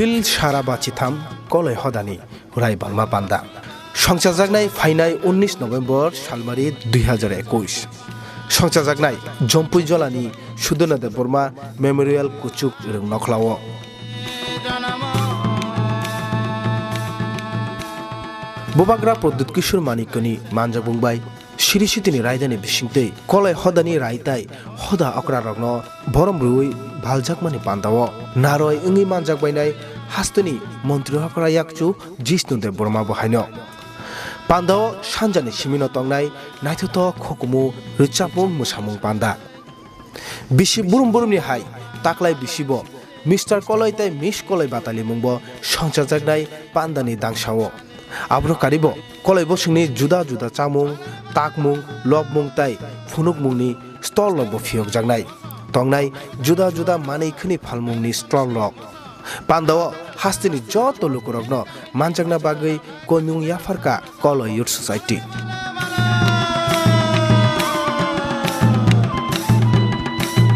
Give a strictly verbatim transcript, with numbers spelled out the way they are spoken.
Bil sara bachitham koloi hodani rai balma panda. Songchajaknai phainai unnish November salmari dui hazar ekush. Songchajaknai Jompui Jolani Sudurna Debbarma Memorial Kuchuk Rwng Nokhlao. Bubagra Pradyut Kishore Manikyani manjakmung bai Siri Sitini raidani bisingtwi koloi hodani rai tai hoda okrarokno borom rwui baljakmani pandao naroi wngwi manjak bainai hasteni montri okra yakchu Jishnu Debbarma bo haino. Pandao sanjani simino tongnai naithothok hukumu rwchapmung mwsamung panda. Bisi burum burumni hai taklai bisibo Mister Koloi tei Miss Koloi batalimungbo songchajaknai pandani dangsao. Abono karibo Koloi bosongni juda juda chamung, takmung, lobmung tei phunukmungni stall rokbo phiyokjaknai. Tongnai juda juda manwi khwni phalmungni stall rok. Pandao hasteni joto lukurokno manjakna bagwi koimung yapharkha Koloi Youth Society.